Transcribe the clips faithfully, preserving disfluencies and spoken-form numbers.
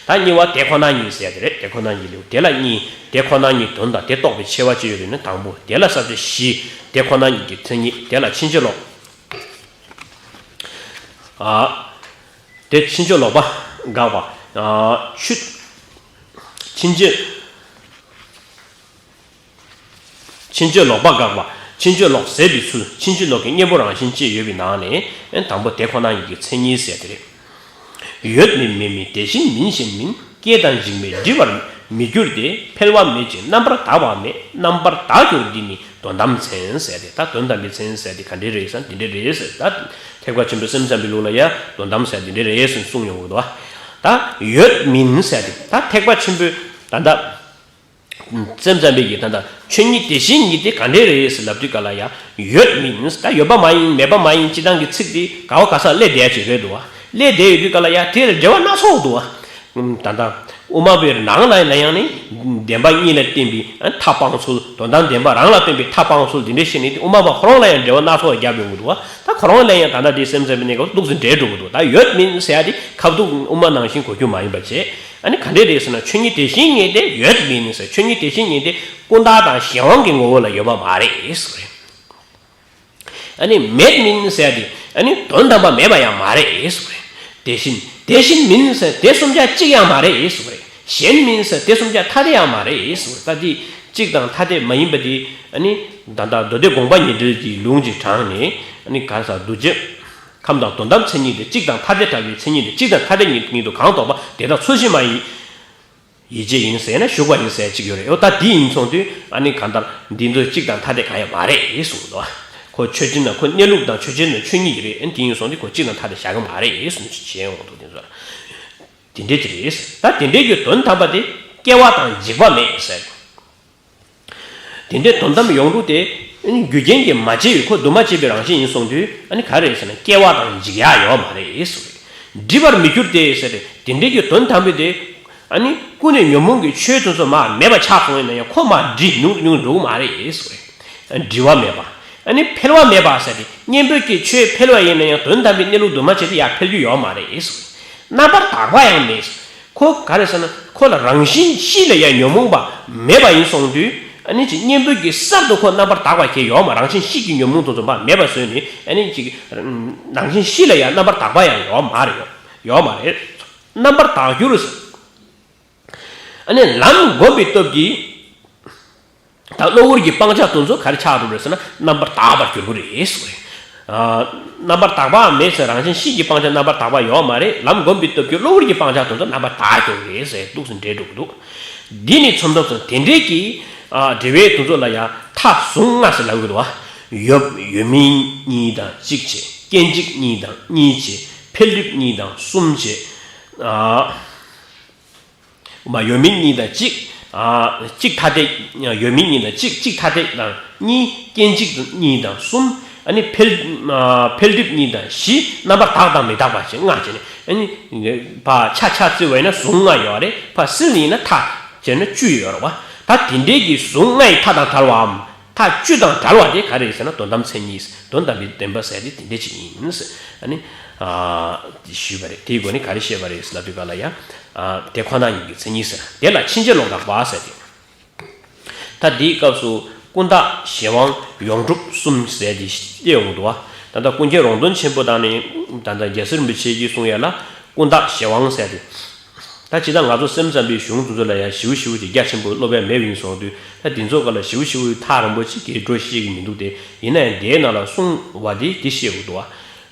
ད་གཉིས་པ་དེ་ཁོ་ན་ཉིད་ཟེར་ཡ་དེ་རེད། དེ་ཁོ་ན་ཉིད་ལེའུ་དེ་ལ་གཉིས། དེ་ཁོ་ན་ཉིད་དོན་དང་དེ་རྟོགས་པའི་ཆེ་བ་ཅི་ཡོད་རེད་ན་དང་པོ། དེ་ལ་ས་བཅད་བཞི། དེ་ཁོ་ན་ཉིད་ཀྱི་མཚན་ཉིད། དེ་ལ་ཕྱིན་ཅི་ལོག་ཨ། དེ་ཕྱིན་ཅི་ལོག་པ་དགག་པ། ཨ། ཆུ། ཕྱིན་ཅི། ཕྱིན་ཅི་ལོག་པ་དགག་པ། ཕྱིན་ཅི་ལོག་ཟད་པའི་ཚུལ། ཕྱིན་ཅི་ལོག་གི་གཉེན་པོ་རང་བཞིན་བཅས་ཡོད་པའི་ནང་ནས་དང་པོ་དེ་ཁོ་ན་ཉིད་ཀྱི་མཚན་ཉིད་ཟེར་དེ་རེད། ཡོད་མིན་མེད་མིན་དེ་བཞིན་མིན་གཞན་མིན། སྐྱེ་དང་འཇིག་མེད་འབྲི་བར་མི་འགྱུར་ཏེ། འཕེལ་བ་མེད་ཅིང་རྣམ་པར་དག་པ་མེད། རྣམ་པར་དག་གྱུར་འདི་ནི་དོན་དམ་མཚན་ཟེར་ཏེ། ད་དོན་དམ་པའི་མཚན་ཟེར་ཏེ་ག་འདྲ་རེད་ཟེར་ན་འདི་འདྲ་རེད་ཟེར། ད་ཐེག་པ་ཆེན་པོའི་སེམས་ཙམ་པའི་ལུགས་ལ་ཡང་དོན་དམ་ཟེར་འདི་འདྲ་རེད་ཟེར་གསུངས་ཡོང་གི་འདུག་ད་ཡོད་མིན་ཟེར་ཏེ་ད་ཐེག་པ་ཆེན་པོའི་ད་ལྟ། སེམས་ཙམ་པའི་གི་ད་ལྟ་ཆོས་ཉིད་དེ་བཞིན་ཉིད་དེ་ག་འདྲས་རེད་ཟེར་ལབ་དུས་ག་ལ་ཡ། ཡོད་མིན་ད་ཡོད་པ་མ་ཡིན་མེད་པ་མ་ཡིན་སྤྱི་བཏང་གི་ཚིག་དེ་ག་བ་ག་ས་སླེབས་བསྡད་ཡ་ཅིག་རེད་འདུག་བ། སླེབས་བསྡད་ཡོད་དུས་ག་ལ་ཡ་དེ་ལ་འགྲེལ་བ་སྣ་ཚོགས་འདུག་བ། ད་ལྟ་དབུ་མ་པའི་ནང་ལ་ཡང་ནི་བདེན་པ་གཉིས་ལ་བརྟེན་པའི་མཐའ་སྤང་ཚུལ། དོན་དམ་བདེན་པ་རང་ལ་བརྟེན་པའི་མཐའ་སྤང་ཚུལ་འདི་འདྲས་བཤད་ནས་དེ་དབུ་མ་པ་ཁོ་རང་ལ་ཡང་འགྲེལ་བ་སྣ་ཚོགས་བརྒྱབ་ཡོང་གི་འདུག་བ། ད་ཁོ་རང་ལ་ཡང་ད་ལྟ་དེ་སེམས་ཙམ་པའི་གནས་སྐབས་ཏོག་ཙམ་འདྲེས་འགྲོ་གི་འདུག་ད་ཡོད་མིན་ཟེར་ཡ་དེ་ཁ་ཐུག་དབུ་མ་ནང་བཞིན་གོ་རྒྱུ་མ་ཡིན་པ་བྱས། ཨ་ནི་ག་འདྲས་རེད་ཟེར་ན་ཆོས་ཉིད་དེ་བཞིན་ཉིད་དེ་ཡོད་མིན་ཟེར། ཆོས་ཉིད་དེ་བཞིན་ཉིད་དེ་ཀུན་བརྟགས་དང་གཞན་དབང་གི་ངོ་བོ་ལ་ཡོད་པ་མ་རེད་ཟེར། ཨ་ནི་མེད་མིན་ཟེར་ཏེ་ཨ་ནི་དོན་དམ་པ་མེད་པ་ཡང་མ་རེད་ཟེར། དེ་བཞིན་དེ་བཞིན་མིན་ཟེར་དེ་གསུམ་ཆ་གཅིག་ཡང་མ་རེད་ཟེར། གཞན་མིན་ཟེར་དེ་གསུམ་ཆ་ཐ་དད་ཡང་མ་རེད་ཟེར། ད་དེ་གཅིག་དང་ཐ་དད་མ་ཡིན་པ་དེ་ཨ་ནི་ད་ལྟ་མདོ་སྡེ་དགོངས་པ་ཉིད་འགྲེལ་གྱི་ལུང་གཅིག་དྲངས་ནས་ཨ་ནི་ག་ས་འདུ་བྱེད། ཁམས་དང་དོན་དམ་མཚན་ཉིད་དེ་གཅིག་དང་ཐ་དད་བྲལ་བའི་མཚན་ཉིད་དེ་གཅིག་དང་ཐ་དད་ཉིད་དུ་གང་རྟོགས་པ་དེ་དག་ཚུལ་བཞིན་མ་ཡིན། ཡིད་བྱེད་ཡིན་ཟེར་ན་ཞུགས་པ་ཡིན་ཟེར་གཅིག་ཡོད་རེད། འོ་ད་དེ་ཡིན་སོང་དུས་ཨ་ནི་གང་ལྟར་འདི་ཚོ་གཅིག་དང་ཐ་དད་གང་ཡང་མ་རེད་གསུངས་འདུག་ཁོ་ཆོས་ཅན་ན་ཁོ་གནས་ལུགས་དང་ཆོས་ཅན་ན་ཆོས་ཉིད་རེད། ཨ་ནི་དེ་ཡིན་སོང་དུས་ཁོ་གཅིག་དང་ཐ་དད་བཞག་གི་མ་རེད་གསུངས་བྱས་ཡོང་འདུག་དེ་ཚོ་དེ་འདྲས་ཅིག་རེད། ད་དེ་འདྲས་ཀྱི་དོན་དམ་པ་དེ་སྐྱེ་བ་དང་འཇིག་པ་མེད་ཟེར། དེ་འདྲའི་དོན་དམ་ཡོངས་གྲུབ་དེ་རྒྱུ་རྐྱེན་གྱིས་མ་བྱས་པའི་ཁོ་འདུ་མ་བྱས་པའི་རང་བཞིན་ཡིན་གསུངས་དུས་ཨ་ནི་ག་རེ་ཟེར་ན་སྐྱེ་བ་དང་འཇིག་ཡག་ཡོད་མ་རེད་གསུངས་རེད། འབྲི་བར་མི་འགྱུར་ཏེ་ཟེར་ཏེ་དེ་འདྲའི་གི་དོན་དམ་པའི་དེ་ཨ་ནི་ཀུན་ནས་ཉོན་མོངས་ཀྱི་ཆོས་དེ་ཚོ་མར་མེད་པ་ཆགས་སོང་ཡིན་ན་ཡང་ཁོ་མར་འབྲི་ཉུང་ཉུང་འགྲོ་གི་མ་རེད་གསུངས་རེད། འབྲི་བ་མེད་པ། ཨ་ནི་འཕེལ་བ་མེད་པ་ཟེར་ཏེ་གཉེན་པོའི་གི་ཆོས་འཕེལ་བ་ཡིན་ན་ཡང་དོན་དམ་པའི་གནས་ལུགས་འདུ་མ་བྱས་ཏེ་ཡར་འཕེལ་རྒྱུ་ཡོད་མ་རེད་གསུངས་རེད། རྣམ་པར་དག་པ་ཡང་མེད། ཁོ་ག་རེ་ཟེར་ན་ཁོ་ལ་རང་བཞིན་གཤིས་ལ་ཡང་ཉོན་མོངས་པ་མེད་པ་ཡིན་སོང་དུས་ཨ་ནི་ཅིག་གཉེན་པོའི་གི་གསར་དུ་ཁོ་རྣམ་པར་དག་པ་གང་ཡང་ཡོད་མ་རེད། རང་བཞིན་གཤིས་ཀྱི་ཉོན་མོངས་དེ་ཚོ་མར་མེད་པ་བཟོས་ནས་ཨ་ནི་ཅིག་རང་བཞིན་གཤིས་ལ་ཡང་རྣམ་པར་དག་པ་ཡང་ཡོད་མ་རེད། ཡོད་མ་རེད། རྣམ་པར་དག་འགྱུར་ཟེར། ཨ་ནི་ལམ་བསྒོམས་པའི་སྟོབས་ཀྱིས། ད་གློ་བུར་གྱི་སྤང་བྱ་དེ་ཚོ་ག་རེ་ཆགས་འགྲོ་རེད་ཟེར་ན་རྣམ་པར་དག་པར་འགྱུར་གྱི་རེད་ཟེར་བ་རེད། ཨ། རྣམ་པར་དག་པ་མེད་ཟེར་རང་བཞིན་གཤིས་ཀྱི་སྤང་བྱ་རྣམ་པར་དག་པ་ཡོད་མ་རེད། ལམ་བསྒོམས་པའི་སྟོབས་ཀྱིས་གློ་བུར་གྱི་སྤང་བྱ་དེ་ཚོ་རྣམ་པར་དག་འགྱུར་གྱི་རེད་ཟེར་འདུག་སེ་འགྲེལ་འགྲོ་གི་འདུག་འདི་ནི་མཚོན་ཐབས་སུ་དེ་འདྲའི་གི། ཨ། འབྲེལ་བའི་དེ་ཚོ་ལ་ཡང་མཐའ་ཟུང་ལྔ་ཟེར་ལབ་ཀྱི་འདུག་བ། ཡོད་ཡོད་མིན་གཉིས་དང་གཅིག་བྱས། སྐྱེ་འཇིག་གཉིས་དང་གཉིས་བྱས། འཕེལ་འགྲིབ་གཉིས་དང་གསུམ་བྱས། ཨ། མ་ཡོད་མིན་གཉིས་དང་གཅིག་ཨ། གཅིག་ཐ་དད། ཡོད་མིན་གཉིས་དང་གཅིག་གཅིག་ཐ་དད་དང་གཉིས། སྐྱེ་འཇིག་གཉིས་དང་གསུམ། ཨ་ནི་འཕེལ། ཨ། འཕེལ་འགྲིབ་གཉིས་དང་བཞི། རྣམ་པར་དག་དང་མི་དག་པ་ཞེས་ལྔ་བྱས་ནས་ཨ་ནི། ཕར་ཆ་ཆ་བརྩི་བ་ཡིན་ན་ཟུང་ལྔ་ཡོད་རེད། ཕར་སིལ་ཡིན་ན་མཐའ་བྱས་ན་བཅུ་ཡོད་རེད་བ། ད་དེ་འདྲའི་གི་ཟུང་ལྔ་ཡི་མཐའ་དང་བྲལ་བའམ། མཐའ་བཅུ་དང་བྲལ་བ་དེ་ག་རེ་ཟེར་ན་དོན་དམ་མཚན་ཉིད། དོན་དམ་པའི་བདེན་པ་ཟེར་དེ་དེ་འདྲ་ཅིག་ཡིན། ཨ་ནི། ཨ། ཞུས་པ་རེད། དེའི་སྒོ་ནས་ག་རེ་བཤད་པ་རེད་ལབ་དུས་ག་ལ་ཡ། ཨ། དེ་ཁོ་ན་ཉིད་ཀྱི་མཚན་ཉིད་ཟེར། དེ་ལ་ཕྱིན་ཅི་ལོག་དགག་པ་ཟེར་ཏེ། ད་འདིའི་སྐབས་སུ་ཀུན་བརྟགས་གཞན་དབང་ཡོངས་གྲུབ་གསུམ་ཟེར་ཏེ་སླེབས་ཡོང་གི་འདུག་བ། ད་ལྟ་ཀུན་མཁྱེན་རོང་སྟོན་ཆེན་པོ་དང་ནི་ད་ལྟ་རྒྱལ་སྲས་རིན་པོ་ཆེ་གིས་གསུངས་ཡ་ལ་ཀུན་བརྟགས་གཞན་དབང་ཟེར་ཏེ། ད་ཇི་ལྟར་ང་ཚོ་སེམས་ཙམ་པའི་གཞུང་དེ་ཚོ་ལ་ཡང་ཞིབ་ཞིབ་ཀྱི་རྒྱ་ཆེན་པོ་སློབ་ཡ་མེད་པ་ཡིན་སོང་དུས་ད་འདི་ཚོ་སྒང་ལ་ཞིབ་ཞིབ་ཀྱི་ཐག་རིང་པོ་ཅིག་གི་འགྲོ་ཤེས་ཀྱི་མི་འདུག་སྟེ། ཡིན་ན་ཡང་དེའི་ནང་ལ་གསུངས་པ་དེ་དེ་བཤད་དགོས་འདུག་བ།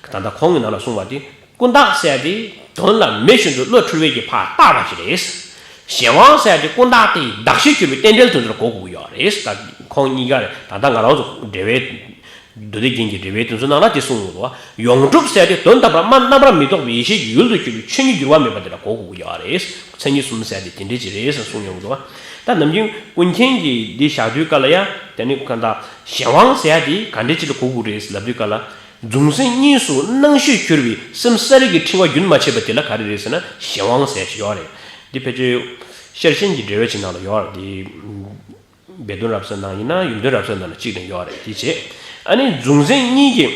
ད་ལྟ་ཁོང་གི་ནང་ལ་གསུངས་པ་དེ་ཀུན་བརྟགས་ཟེར་ཡ་དེ་དོན་ལ་མེད་བཞིན་དུ་བློ་འཁྲུལ་བའི་གི་ཕར་བཏགས་པ་ཞིག་རེད། གཞན་དབང་ཟེར་ཡ་དེ་ཀུན་བརྟགས་དེ་གདགས་གཞིར་གྱུར་པའི་རྟེན་འབྲེལ་དེ་ཚོར་གོ་དགོས་ཀྱི་ཡོད་རེད། ད་ཁོང་གཉིས་ཀ་རེད། ད་ལྟ་ང་རང་ཚོ་འགྲེལ་པའི། མདོ་སྡེ་རྒྱན་གྱི་འགྲེལ་པའི་དོན་ཚོ་ནང་ལ་དེ་གསུངས་ཡོད་དོ། ཡོངས་གྲུབ་ཟེར་ཏེ་དོན་དམ་པར་སྨྲ་རྣམ་པར་མི་རྟོག་པའི་ཡེ་ཤེས་ཀྱི་ཡུལ་དུ་གྱུར་པའི་ཆོས་ཉིད་འགྱུར་བ་མེད་པ་དེ་ལ་གོ་དགོས་ཀྱི་ཡོད་རེད། མཚན་ཉིད་གསུམ་ཟེར་ཏེ་དེ་འདྲས་ཅིག་རེད་ཟེར་གསུངས་ཡོད་དོ། ད་ནམ་རྒྱུན་ཀུན་མཁྱེན་གྱིས་འདི་བཞག་དུས་ག་ལ་ཡ་དེ་ནི་ག་འདྲ་གཞན་དབང་ཟེར་ཡ་དེ་ག་འདྲས་ཅིག་ལ་གོ་དགོས་རེད་ལབ་དུས་ག་ལ། རྫུན་སེམས་གཉིས་སུ་སྣང་ཞིང་གྱུར་པའི་སེམས་ས་རིག་གི་ཕྲེང་བ་རྒྱུན་མ་ཆད་པ་དེ་ལ་ག་རེ་རེད་ཟེར་ན་གཞན་དབང་ཟེར་ཞིག་ཡོད་རེད། འདི་ཕལ་ཆེར་ཤེར་ཕྱིན་གྱི་འགྲེལ་པ་ཅིག་ནང་ལ་ཡོད་རེད་དེ། སྦས་དོན་རབ་གསལ་ནང་ཡིན་ན་ཡོན་ཏན་རབ་གསལ་ནང་ལ་གཅིག་ནས་ཡོད་རེད་དེ་བྱས། ཨ་ནི་རྫུན་སེམས་གཉིས་ཀྱི་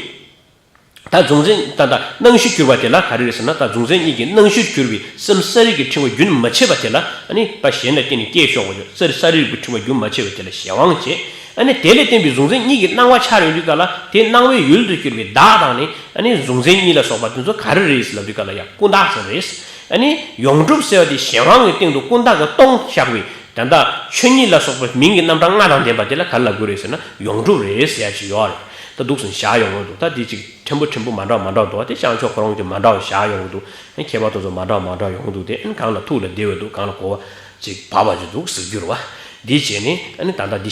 ད་གཟུང་འཛིན་ད་ལྟ་སྣང་གཞིར་གྱུར་པ་དེ་ལ་ག་རེ་རེད་ཟེར་ན། ད་གཟུང་འཛིན་གཉིས་ཀྱི་སྣང་གཞིར་གྱུར་པའི་སེམས་ས་རིག་གི་ཕྲེང་བ་རྒྱུན་མ་ཆད་པ་དེ་ལ་ཨ་ནི་པ་གཞན་ལ་བརྟེན་ནས་སྐྱེས་ཤོག་པ་ཡོད། ས་ས་རིག་གི་ཕྲེང་བ་རྒྱུན་མ་ཆད་པ་དེ་ལ་གཞན་དབང་བྱེད། ཨ་ནི་དེ་ལས་བརྟེན་པའི་གཟུང་འཛིན་གཉིས་ཀྱི་སྣང་བ་འཆར་ཡོང་དུས་ག་ལ་དེ་སྣང་བའི་ཡུལ་དུ་གྱུར་པའི་བདག་དང་ནི་ཨ་ནི་གཟུང་འཛིན་གཉིས་ལ་སོགས་པ་དེ་ཚོ་ག་རེ་རེད་ཟེར་ལབ་དུས་ག་ལ་ཡང་ཀུན་བཏགས་ཟེར་རེད། ཨ་ནི་ཡོངས་གྲུབ་ཟེར་བ་དེ་གཞན་དབང་གི་སྟེང་དུ་ཀུན་བཏགས་ཀྱིས་སྟོང་བཞག་པའི་ད་ལྟ་ཆོས་ཉིད་ལ་སོགས་པའི་མིང་གི་རྣམ་གྲངས་ལྔ་དང་ལྡན་པ་དེ་ལ་ག་རེ་ལབ་དགོས་རེད་ཟེར་ན་ཡོངས་གྲུབ་རེད་ཟེར་ཡ་ཅིག་ཡོད་རེད། ད་འདུག་སེ་བཞག་ཡོང་གི་འདུག་ད་འདི་ཅིག་ཕྲན་བུ་ཕྲན་བུ་མ་འདྲ་བ་མ་འདྲ་བ་འདུག་དེ་བྱང་ཕྱོགས་ཁོ་རང་གི་མ་འདྲ་བ་བཞག་ཡོང་གི་འདུག་ཨ་ནི་མཁས་པ་དེ་ཚོ་མ་འདྲ་བ་མ་འདྲ་བ་ཡོང་གི་འདུག་དེ་ཨ་ནི་གང་ལ་ཐུགས་ལ་བདེ་བ་འདུག་གང་ལ་གོ་བ་ཅིག་བབས་པ་ཅིག་འདུག་ཟེར་རྒྱུ་རེད་བ། འདི་བྱས་ནས་ཨ་ནི་ད་ལྟ་འདི་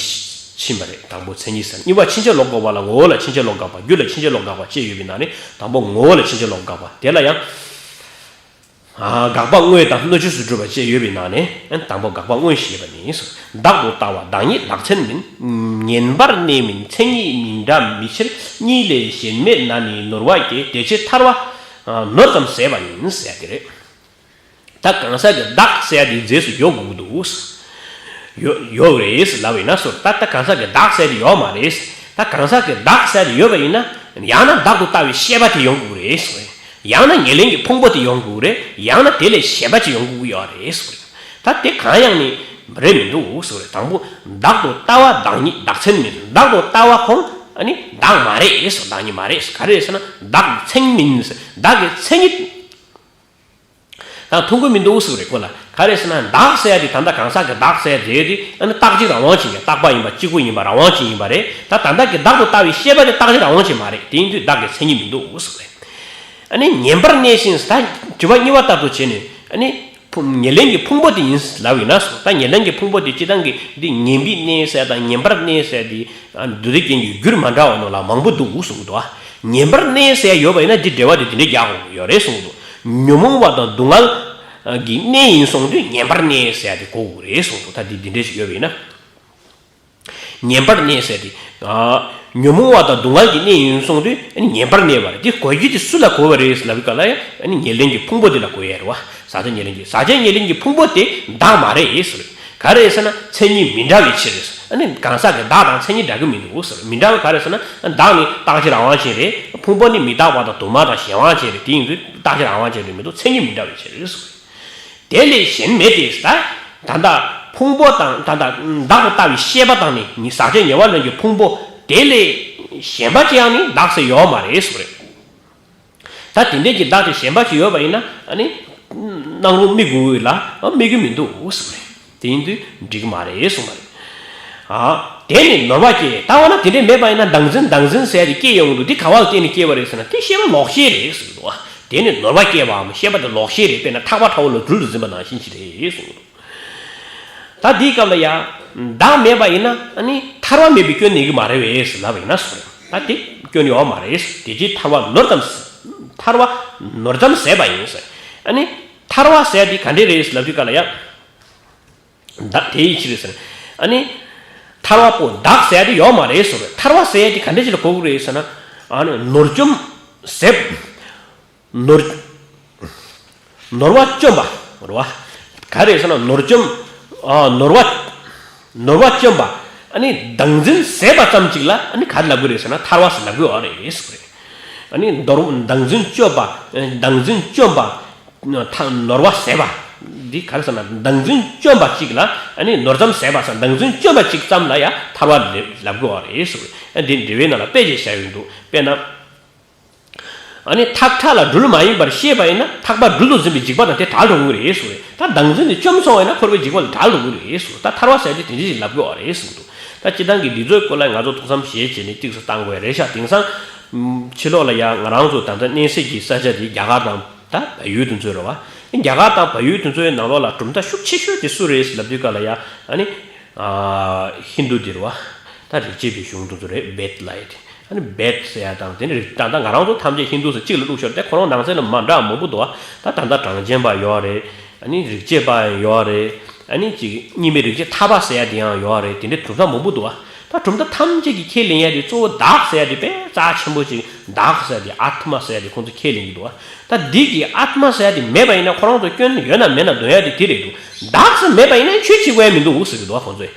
ཕྱིན་པ་རེད། དང་པོ་མཚན་ཉིད་ཟེར། གཉིས་པ་ཕྱིན་ཅི་ལོག་འགོག་པ་ལ་ངོ་བོ་ལ་ཕྱིན་ཅི་ལོག་དགག་པ། རྒྱུ་ལ་ཕྱིན་ཅི་ལོག་དགག་པ་བཅས་ཡོད་པའི་ནང་ནས་དང་པོ་ངོ་བོ་ལ་ཕྱིན་ཅི་ལོག་དགག་པ་དེ་ལ་ཡང་། ཨ། དགག་པ་དངོས་དང་སྣོད་བཅུད་སུ་གྲུབ་པ་བཅས་ཡོད་པའི་ནང་ནས་དང་པོ་དགག་པ་དངོས་ཞེས་པ་ནི། བདག་ཏུ་ལྟ་བ་བདག་ཉིད་བདག་མཚན་མིན། ངན་པར་གནས་མིན་མཚན་ཉིད་མི་འདྲ་མི་ཕྱིར། གཉིས་ལས་གཞན་མེད་ན་ནི་ནོར་བ་སྐྱེ། དེ་ཕྱིར་ཐར་བ་ནོར་ཙམ་ཟད་པ་ཡིན་ཟེར་ཡ་དེ་རེད། ད་གང་ཟག་གི་བདག་ཟེར་ཡ་དེ་རྫས་སུ་ཡོད་དགོས་ཀྱི་འདུག་ཡོད་ཡོད་རེད་ལབ་ཡིན་ན་སོ། ད་ལྟ་གང་ཟག་གི་བདག་ཟེར་ཡ་དེ་ཡོད་མ་རེད། ད་གང་ཟག་གི་བདག་ཟེར་ཡ་དེ་ཡོད་པ་ཡིན་ན་ཡང་ན་བདག་ཏུ་ལྟ་བའི་ཤེས་པ་དེ་ཡོང་དགོས་རེད། ཡང་ན་ཉེར་ལེན་གྱི་ཕུང་པོ་དེ་ཡོང་དགོས་རེད། ཡང་ན་དེ་ལས་གཞན་པ་ཅིག་ཡོང་དགོས་ཀྱི་ཡོད་རེད་ཟེར། ད་དེ་གང་ཡང་ནི་རེད་མི་འདུག་ཟེར། དང་པོ་བདག་ཏུ་ལྟ་བ་བདག་ཉིད་བདག་མཚན་མིན། བདག་ཏུ་ལྟ་བ་ཁོང་ཨ་ནི་བདག་མ་རེད་ཟེར། བདག་ཉིད་མ་རེད་ཟེར། ག་རེ་ཟེར་ན་བདག་གི་མཚན་མིན་ཟེར། བདག་གི་མཚན་ཉིད་དང་མཐུན་གྱི་མི་འདུག་ཟེར་རེད་ཁོ་ལ། ག་རེ་ཟེར་ན་བདག་ཟེར་ཡ་དེ་ད་ལྟ་གང་ཟག་གི་བདག་ཟེར་ཡ་དེ་དེ་ཨ་ནི་རྟག་གཅིག་རང་དབང་ཅན་གྱི་རྟག་པ་ཡིན་པ་གཅིག་པུ་ཡིན་པ་རང་དབང་ཅན་ཡིན་པ་རེད། ད་ད་ལྟ་གི་བདག་ཏུ་ལྟ་བའི་ཤེས་པ་དེ་རྟག་གཅིག་རང་དབང་ཅན་མ་རེད། དེ་ཡིན་དུས་བདག་གི་མཚན་ཉིད་མི་འདུག་ཟེར་རེད། ཨ་ནི་ངན་པར་གནས་ཤིང་ཟེར། ད་དྲི་བ་གཉིས་པ་ལྟར་དུ་བྱས་ནས་ཨ་ནི། ཕུང་ཉེར་ལེན་གྱི་ཕུང་པོ་དེ་ཡིན་ལབ་ཡིན་ན་སོ། ད་ཉེར་ལེན་གྱི་ཕུང་པོ་དེ་སྤྱིར་བཏང་གི་འདི་ངན་པའི་གནས་ཟེར་དང་ངན་པར་གནས་ཟེར་དེ་མདོ་སྡེ་རྒྱན་གྱི་འགྱུར་མ་འདྲ་བ་ནང་ལ་མང་པོ་འདུག་གསུངས་འདུག་ངན་པར་གནས་ཟེར་ཡོད་པ་ཡིན་ན་འདི་འགྲེལ་པ་དེ་དེ་འདྲས་རྒྱག་དགོས་ཡོད་རེད་གསུངས་འདུག་ཉོན་མོངས་པ་དང་སྡུག་བསྔལ་གྱི་གནས་ཡིན་གསུངས་དུས་ངན་པར་གནས་ཟེར་དེ་གོ་དགོས་རེད་གསུངས་འདུག་ད་འདི་འདི་འདྲས་ཞིག་ཡོད་པ་ཡིན་ན། ངན་པར་གནས་ཟེར་ཏེ། ཉོན་མོངས་པ་དང་སྡུག་བསྔལ་གྱི་གནས་ཡིན་གསུངས་དུས་ངན་པར་གནས་པ་རེད། དེ་གོ་རྒྱུ་དེ་སུ་ལ་གོ་བ་རེད་ལབ་ག་ལ་ཡང་ཉེར་ལེན་གྱི་ཕུང་པོ་དེ་ལ་གོ་ཡ་རེད་བ། ཟག་བཅས་ཉེར་ལེན་གྱི་ཟག་བཅས་ཉེར་ལེན་གྱི་ཕུང་པོ་དེ་བདག་མ་རེད་ཟེར། ག་རེ་ཟེར་ན་མཚན་ཉིད་མི་འདྲ་བའི་ཕྱིར་རེད། གང་ཟག་གི་བདག་དང་མཚན་ཉིད་འདྲ་གི་མི་འདུག་ཟེར། མི་འདྲ་བ་ག་རེ་ཟེར་ན་བདག་ནི་རྟག་གཅིག་རང་དབང་ཅན་རེད། ཕུང་པོ་ནི་མི་རྟག་པ་དང་དུ་མ་དང་གཞན་དབང་ཅན་རེད། དེ་ཡིན་དུས་རྟག་གཅིག་རང་དབང་ཅན་རེད་མི་འདུག་མཚན་ཉིད་མི་འདྲ་བའི་ཕྱིར་རེད་ཟེར། དེ་ལས་གཞན་མེད་དེ། ད་ད་ལྟ་ཕུང་པོ་དང་ད་ལྟ་བདག་ཏུ་ལྟ་བའི་ཤེས་པ་དང་ནི་ཟག་བཅས་ཉེ་བར་ལེན་གྱི་ཕུང་པོ་དེ་ལས་གཞན་པ་ཅི་ཡང་ནི་བདག་ཟེར་ཡོད་མ་རེད་ཟེར་བ་རེད། ད་དེ་འདྲས་ཀྱི་བདག་དེ་གཞན་པ་ཅིག་ཡོད་པ་ཡིན་ན་ཨ་ནི་སྣང་རུང་དམིགས་དགོས་ལ་དམིགས་ཀྱི་མི་འདུག་ཟེར་བ་རེད། དེ་ཡིན་དུས་འགྲིག་གི་མ་རེད་གསུངས་པ་རེད། ཨ། དེ་ནི་ནོར་བ་སྐྱེ། ད་འོ་ན་དེ་འདྲས་མེད་པ་ཡིན་ན་བདག་འཛིན་བདག་འཛིན་ཟེར་ཡ་དེ་སྐྱེ་ཡོང་གི་འདུག་དེ་ག་བ་ལ་བརྟེན་ནས་སྐྱེ་བ་རེད་ཟེར་ན་དེ་ཤེས་པ་ལོག་ཤེས་རེད་ཟེར་གི་འདུག་དེ་ནི་ནོར་བ་སྐྱེ་བའམ་ཤེས་པ་དེ་ལོག་ཤེས་རེད། དཔེར་ན་ཐག་པ་ཁྲ་བོ་ལ་སྦྲུལ་དུ་འཛིན་པ་ནང་བཞིན་ཞིག་རེད་གསུངས་གི་འདུག་ད་དེའི་སྐབས་ལ་ཡ། བདག་མེད་པ་ཡིན་ན་ཨ་ནི་ཐར་བ་མེད་པའི་སྐྱོན་ནི་གི་མ་རེད་བས་ལབ་ཡིན་ན་སོ། ད་དེ་སྐྱོན་ཡོད་མ་རེད། དེ་ཅི་ཐར་བ་ནོར་ཙམ། ཐར་བ་ནོར་ཙམ་ཟད་པ་ཡིན་ཟེར། ཨ་ནི་ཐར་བ་ཟེར་དེ་ག་འདྲས་རེད་ལབ་དུས་སྐབས་ལ་ཡ། བདག་དེ་ཡི་ཕྱིར་ཟེར། ཨ་ནི། ཐར་བ་པོ་བདག་ཟེར་ཡ་དེ་ཡོད་མ་རེད་ཟེར། ཐར་བ་ཟེར་ཡ་དེ་ག་འདྲ་ཅིག་ལ་གོ་དགོས་རེད་ཟེར་ན། ཨ་ནི་ནོར་བཅོམ་ཟད། ནོར། ནོར་བ་བཅོམ་པ་རེད་བ། ག་རེ་ཟེར་ན་ནོར་བཅོམ། ཨ་ནོར་བ། ནོར་བ་བཅོམ་པ། ཨ་ནི་བདག་འཛིན་ཟད་པ་ཙམ་ཅིག་ལ་ཨ་ནི་ག་རེ་ལབ་དགོས་རེད་ཟེར་ན་ཐར་བ་ཟེར་ལབ་དགོས་པ་རེད་ཟེར་གི་རེད། ཨ་ནི་ནོར་བདག་འཛིན་བཅོམ་པ། བདག་འཛིན་བཅོམ་པ། ཐ་ནོར་བ་ཟད་པ། འདི་ག་རེ་ཟེར་ན་བདག་འཛིན་བཅོམ་པ་གཅིག་ལ་ཨ་ནི་ནོར་ཙམ་ཟད་པ་ཟེར་བདག་འཛིན་བཅོམ་པ་གཅིག་ཙམ་ལ་ཡང་ཐར་བ་ལབ་དགོས་པ་རེད་ཟེར། ཨ་འདི་འགྲེལ་པའི་ནང་ལ་དཔེ་ཅིག་བཞག་ཡོད་འདུག་དཔེར་ན། ཨ་ནི་ཐག་ཁྲ་ལ་སྦྲུལ་མ་ཡིན་པར་ཤེས་པ་ཡིན་ན་ཐག་པ་སྦྲུལ་དུ་འཛིན་པའི་འཇིགས་པ་དང་དེ་བྲལ་འགྲོ་གི་རེད་ཟེར། ད་བདག་འཛིན་དེ་བཅོམ་སོང་བ་ཡིན་ན་འཁོར་བའི་འཇིགས་པ་ལས་བྲལ་འགྲོ་གི་རེད་ཟེར། ད་ཐར་བ་ཟེར་དེ་དེ་འདྲ་ཞིག་ལབ་དགོས་པ་རེད་ཟེར་འདུག་ད་སྤྱིར་བཏང་གི་འདི་ཚོའི་སྐོར་ལ་ང་ཚོ་ཐུགས་བསམ་བཞེས་བྱས་ནས་ཏིག་ཙམ་བཏང་དགོས་རེད་ཤག་དེང་སང་། ཕྱི་ལོགས་ལ་ཡང་ང་རང་ཚོ་ད་ལྟ་གནས་སའི་གི་ས་ཆ་དེ་རྒྱ་གར་དང་ད་བལ་ཡུལ་དེ་ཚོ་རེད་བ། རྒྱ་གར་དང་བལ་ཡུལ་དེ་ཚོའི་ནང་ལོགས་ལ་གྲུབ་མཐའ་ཤུགས་ཆེ་ཤོས་དེ་སུ་རེད་ལབ་དུས་སྐབས་ལ་ཡ་ཨ་ནི། ཧིན་རྡུ་དེ་རེད་བ། ད་རིག་བྱེད་པའི་གཞུང་དེ་ཚོ་རེད། བེད་ལབ་ཡ་དེ། ཨ་ནི་བེད་ཟེར་ཡ་དང་དེ་ནི་རིག་ད་ལྟ་ང་རང་ཚོ་ཐམས་ཅད་ཧིན་རྡུ་ཟེར་གཅིག་ལ་བླུགས་ཤོར་ཏེ་ཁོ་རང་ནང་གསེས་ལ་མ་འདྲ་མང་པོ་འདུག་བ། ད་ད་ལྟ་གྲངས་ཅན་པ་ཡོད་རེད། ཨ་ནི་རིག་བྱེད་པ་ཡང་ཡོད་རེད། ཨ་ནི་ཅིག་གཉིས་མེད་རིག་བྱེད་ཐར་པ་ཟེར་ཡ་དེ་ཡང་ཡོད་རེད། དེ་འདྲའི་གྲུབ་མཐའ་མང་པོ་འདུག་བ། ད་གྲུབ་མཐའ་ཐམས་ཅད་ཀྱིས་ཁས་ལེན་ཡ་དེ་གཙོ་བོ་བདག་ཟེར་ཡ་དེ་དཔེ་རྩ་ཆེན་པོ་ཅིག་བདག་ཟེར་ཡ་དེ་ཨཱཏྨ་ཟེར་ཡ་དེ་ཁོང་ཚོས་ཁས་ལེན་གྱི་འདུག་བ། ད་འདི་གི་ཨཱཏྨ་ཟེར་ཡ་དེ་མེད་པ་ཡིན་ན་ཁོ་རང་ཚོ་སྐྱོན་ཡོད་ན་མེད་ན་འདོན་ཡ་དེ་དེ་རེད་འདུག་བདག་ཟེར་མེད་པ་ཡིན་ན་ཆོས་བྱེད་དགོས་ཡ་མི་འདུག་ཟེར་གྱི་འདུག་བ་ཁོང་ཚོས།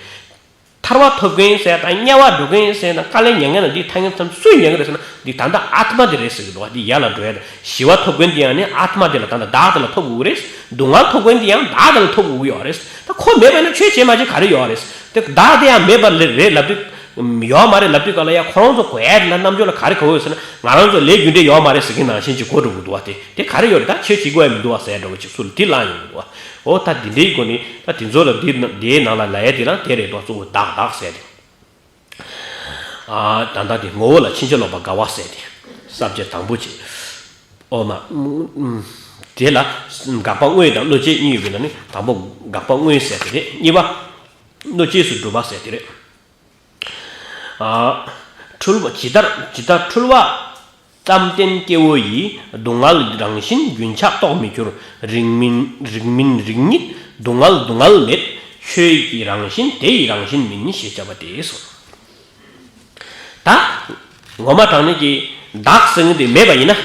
ད་ ཐར་བ་ཐོབ་མཁན་ཟེར་དང་དམྱལ་བ་འགྲོ་མཁན་ཟེར་དང་དཀའ་ལས་མྱངས་མཁན་ལ་འདི་ཐ་སྙད་ཙམ་སུས་མྱངས་ཀྱི་རེད་ཟེར་ན། འདི་ད་ལྟ་ཨཱཏྨ་དེ་རེད་ཟེར་གྱི་འདུག་བ། འདི་ཡར་ལ་འགྲོ་ཡ་དང་ཞི་བ་ཐོབ་མཁན་འདི་ཡང་ནི་ཨཱཏྨ་དེ་ལ་ད་ལྟ་བདག་དེ་ལ་ཐོབ་དགོས་རེད། སྡུག་བསྔལ་ཐོབ་མཁན་འདི་ཡང་བདག་དེ་ལ་ཐོབ་དགོས་ཀྱི་ཡོད་རེད། ད་ཁོ་མེད་པ་ཡིན་ན་ཆོས་བྱེད་མ་བྱེད་ག་རེ་ཡོད་རེད། དེ་བདག་དེ་ཡང་མེད་པ་རེད་ལབ་དུས། ཡོད་མ་རེད་ལབ་དུས་ག་ལ་ཡ་ཁོ་རང་ཚོ་གོ་ཡ་དེ་ལ་རྣམ་འགྱུར་ལ་ག་རེ་གོ་ཡོད་ཟེར་ན། ང་རང་ཚོ་ལས་རྒྱུ་འབྲས་ཡོད་མ་རེད་ཟེར་གྱི་ནང་བཞིན་ཅིག་གོ་འགྲོ་གི་འདུག་བ། དེ་དེ་ག་རེ་ཡོད་རེད། ད་ཆོས་བྱེད་དགོས་ཡ་མི་འདུག་བ་ཟེར་འདྲ་བོ་ཅིག་སུ་ལ་དེ་ལངས་ཡོང་གི་འདུག་བ། འོ་ད་འདི་འདྲའི་སྒོ་ནས་ད་དེ་ཚོ་ལ་འདི་དེའི་ནང་ལ་ལབ་ཡ་དེ་ལ་དེ་རེད་དོ། གཙོ་བོ་བདག་བདག་ཟེར་ཏེ། ཨ་ད་ལྟ་དེ་ངོ་བོ་ལ་ཕྱིན་ཅི་ལོག་པ་དགག་པ་ཟེར་ཏེ། ས་བཅད་དང་པོ་བྱས། ཨོ་མ། ཨུམ། དེ་ལ་དགག་པ་དངོས་དང་བློ་སྐྱེས་གཉིས་ཡོད་པའི་ནང་ནས་དང་པོ་དགག་པ་དངོས་ཟེར་དེ་རེད། གཉིས་པ་བློ་སྐྱེས་སུ་སྒྲུབ་པ་ཟེར་དེ་རེད། ཨ། འཁྲུལ་བ་ཇི་ལྟར་ཇི་ལྟར་འཁྲུལ་བ་ཙམ་བརྟེན་སྐྱེ་བོ་ཡི། སྡུག་བསྔལ་རང་བཞིན་རྒྱུན་ཆགས་རྟོགས་མི་འགྱུར། རིགས་མིན་རིགས་མིན་རིགས་ཉིད་སྡུག་བསྔལ་སྡུག་བསྔལ་མེད། ཆོས་ཀྱི་རང་བཞིན་དེ་ཡི་རང་བཞིན་མིན་ཞེས་བྱ་བ་སྟེ་གསུངས། ད་ངོ་མ་དྲང་གནས་ཀྱི་བདག་ཟེར་མཁན་དེ་མེད་པ་ཡིན་ན།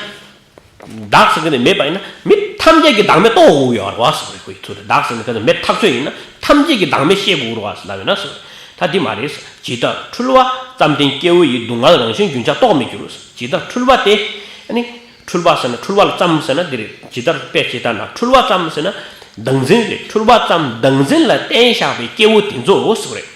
བདག་ཟེར་མཁན་དེ་མེད་པ་ཡིན་ན་མི་ཐམས་ཅད་ཀྱིས་བདག་མེད་རྟོགས་དགོས་ཡོད་རེད་བ་ཟེར་བའི་ཁོའི་ཚུལ་རེད། བདག་ཟེར་མཁན་དེ་མེད་ཐག་ཆོད་ཡིན་ན་ཐམས་ཅད་ཀྱིས་བདག་མེད་ཤེས་དགོས་རེད་བ་ཟེར་ལབ་ཡོད་ན་ཟེར། ད་འདི་མ་རེད་ཟེར། ཇི་ལྟར་འཁྲུལ་བ་ཙམ་བརྟེན་སྐྱེ་བོ་ཡི། སྡུག་བསྔལ་རང་བཞིན་རྒྱུན་ཆགས་རྟོགས་མི་འགྱུར་ཟེར། ཇི་ལྟར་འཁྲུལ་བ་དེ། ཨ་ནི་འཁྲུལ་བ་ཟེར་ན་འཁྲུལ་བ་ལ་ཙམ་ཟེར་ན་འདི་རེད། ཇི་ལྟར་དཔེ་ཇི་ལྟར་ན་འཁྲུལ་བ་ཙམ་ཟེར་ན་བདག་འཛིན་རེད། འཁྲུལ་བ་ཙམ་བདག་འཛིན་ལ་བརྟེན་བཞག་པའི་སྐྱེ་བོ་དེ་ཚོ་ཟེར་བ་རེད།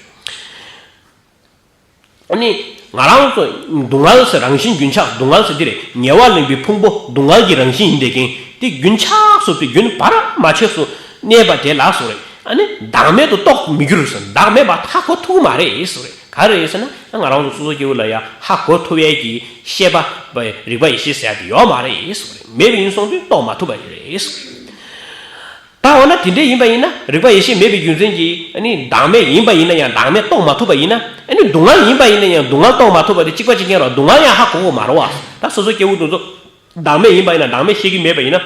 ཨ་ནི་ང་རང་ཚོ་སྡུག་བསྔལ་ཟེར་རང་བཞིན་རྒྱུན་ཆགས། སྡུག་བསྔལ་ཟེར་འདི་རེད། ཉེ་བར་ལེན་པའི་ཕུང་པོ་སྡུག་བསྔལ་གྱི་རང་བཞིན་ཡིན་བསྡད་མཁན་དེ་རྒྱུན་ཆགས་སུ་དེ་རྒྱུན་བར་མ་ཆད་སུ་གནས་པ་དེ་ལ་ཟེར་བ་རེད། ཨ་ནི་བདག་མེད་དུ་རྟོགས་མི་འགྱུར་ཟེར། བདག་མེད་པ་ཧ་གོ་ཐུབ་ཀྱི་མ་རེད་ཟེར་བ་རེད། ག་རེ་རེད་ཟེར་ན་ང་རང་ཚོ་སོ་སོ་སྐྱེ་བོ་ལ་ཡ་ཧ་གོ་ཐུབ་ཡས་ཀྱི་ཤེས་པ་རིག་པ་ཡེ་ཤེས་ཟེར་ཡ་དེ་ཡོད་མ་རེད་ཟེར་བ་རེད། མེད་པ་ཡིན་སོང་དུས་རྟོགས་མ་ཐུབ་པ་རེད་ཟེར་བ་རེད། ད་འོ་ན་དེ་འདྲ་ཡིན་པ་ཡིན་ན་རིག་པ་ཡེ་ཤེས་མེད་པའི་རྒྱུ་མཚན་གྱིས་ཨ་ནི་བདག་མེད་ཡིན་པ་ཡིན་ན་ཡང་བདག་མེད་རྟོགས་མ་ཐུབ་པ་ཡིན་ན། ཨ་ནི་སྡུག་བསྔལ་ཡིན་པ་ཡིན་ན་ཡང་སྡུག་བསྔལ་རྟོགས་མ་ཐུབ་པ་དེ་གཅིག་པ་གཅིག་རྐྱང་རེད། སྡུག་བསྔལ་ཡང་ཧ་གོ་གི་མ་རེད་བ། ད་སོ་སོ་སྐྱེ་བོ་དེ་ཚོ་བདག་མེད་ཡིན་པ་ཡིན་ན་བདག་མེད་ཤེས་ཀྱི་མེད་པ་ཡིན་ན།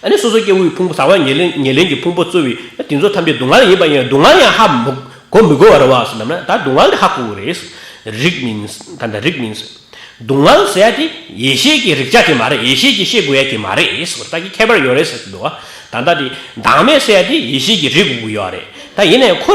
ཨ་ནི་སོ་སོ་སྐྱེ་བོའི་ཕུང་པོ་ཟག་པ་ཉེར་ལེན་ཉེར་ལེན་གྱི་ཕུང་པོ་གཙོ་བོའི་དེ་ཚོ་ཐམས་ཅད་སྡུག་བསྔལ་ཡིན་པ་ཡིན་ན་སྡུག་བསྔལ་ཡང་ཧ་མི་གོ་མི་གོ་བ་རེད་བ་ཟེར་ལབ་ན། ད་སྡུག་བསྔལ་དེ་ཧ་གོ་གི་རེད། རིགས་མིན་ད་ལྟ་རིགས་མིན། སྡུག་བསྔལ་ཟེར་ཡ་དེ་ཡེ་ཤེས་ཀྱི་རིག་བྱ་དེ་མ་རེད། ཡེ་ཤེས་ཀྱིས་ཤེས་དགོས་ཡ་དེ་མ་རེད་ཟེར་བ། ད་གི་ཁྱད་པར་ཡོད་རེད་ཟེར་གྱི་འདུག་བ། ད་ལྟ་དེ་བདག་མེད་ཟེར་ཡ་དེ་ཡེ་ཤེས་ཀྱིས་རིག་དགོས་ཀྱི་ཡོད་རེད། ད་ཡིན་ན་ཡང་ཁོ་